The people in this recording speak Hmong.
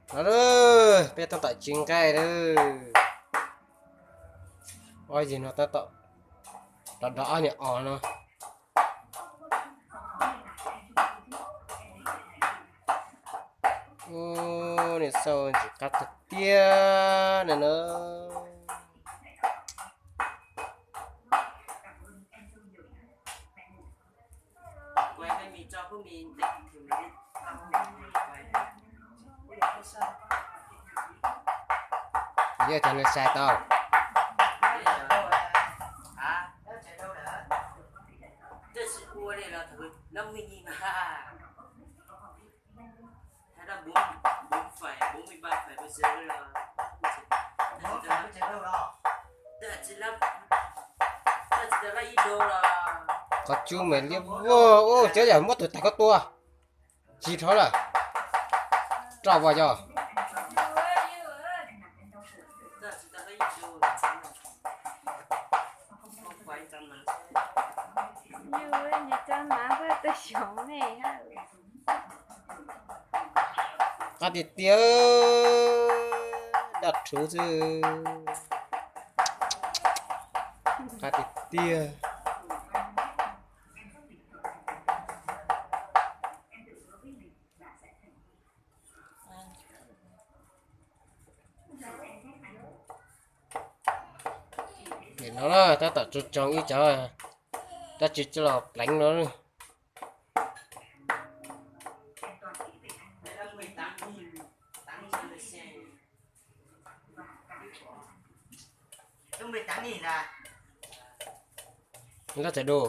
No lawm, peb tab tom tsis nqaij lawm. Ob yig no tab tom rov rov ob niag os no. Ub, niag xauj ntxim qab tiag tiag na no. Yog cov nws sai tau. Qhov cub me liab vog, ub, cov yam muab tus tais ko tua. Tsis dhau lawm. Rau vas yog. Qab tiag tiag, daj rhuv xwb. Qab tiag tiag. Nim no na tab tom tso tsoo ib cov dab tsi coj los pleev no. Lab txawm du.